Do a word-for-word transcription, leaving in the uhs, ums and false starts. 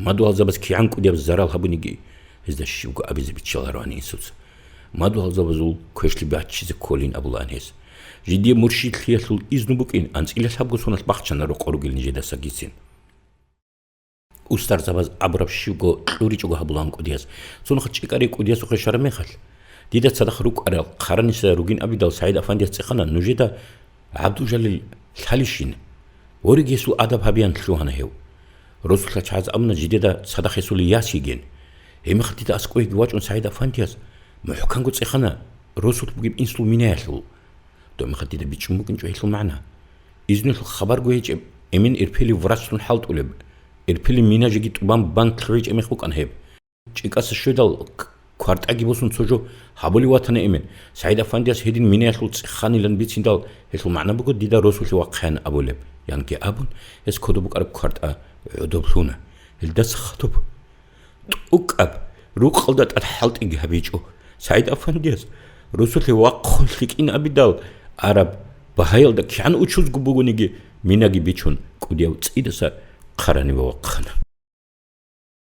Мадугьалзабаз кигӀан кӀудияб зарал гьабуниги, гьезда щивго абизе биччалароан инсуца. Мадугьалзабазул квешлъи баччизе кколин абулаан гьес. Жидие муршидлъиялъул изну букӀин, анцӀила лъабго соналъ бахчана рокъор ругел нижедасагицин. Устарзабаз абураб щивго кьуричӀого гьабулаан кӀудияз. Цунха чӀикӀари кӀудиясухъе щвараб мехалъ, дида цадахъ рукӀарал хъараниса ругин абидал, СагӀид-афандияс цӀехана, нужеда гӀабдужалил лъалищин? Воре, гьесул адаб гьабеян лъугьана гьев. Росулъа чагӀаз абуна жидеда цадахъ гьесул яс йигин. Гьебмехалъ дида аскӀовеги вачӀун СагӀид-афандияс мухӀканго цӀехана росулъ бугеб инсул минаялъул. Доб мехалъ дида бичӀчӀун букӀинчӀо гьелъул магӀна. Изнуялъул хабарго гьечӀеб, эмен эрпелив врачлъун хӀалтӀулеб, эрпелив минажеги тӀубан бан лъугӀичӀеб мех букӀана гьеб. ЧӀикӀаса щведал к-, квартӀаги босун цо жо гьабулев ватана эмен. СагӀид-афандияс гьедин минаялъул цӀеханилан бициндал, гьелъул магӀна буго дида росулъе вахъаян абулеб, янги абун, гьес кодоб букӀараб квартӀа гӀодоб лъуна. Гьелдаса хадуб тӀукӀаб рукъалда тӀад хӀалтӀиги гьабичӀо. СагӀид-афандияс росулъе вахъун лъикӀин абидал, араб багьаялда кигӀан учузго бугониги, минаги бичун, кӀудияв цӀидаса хъараниве вахъана.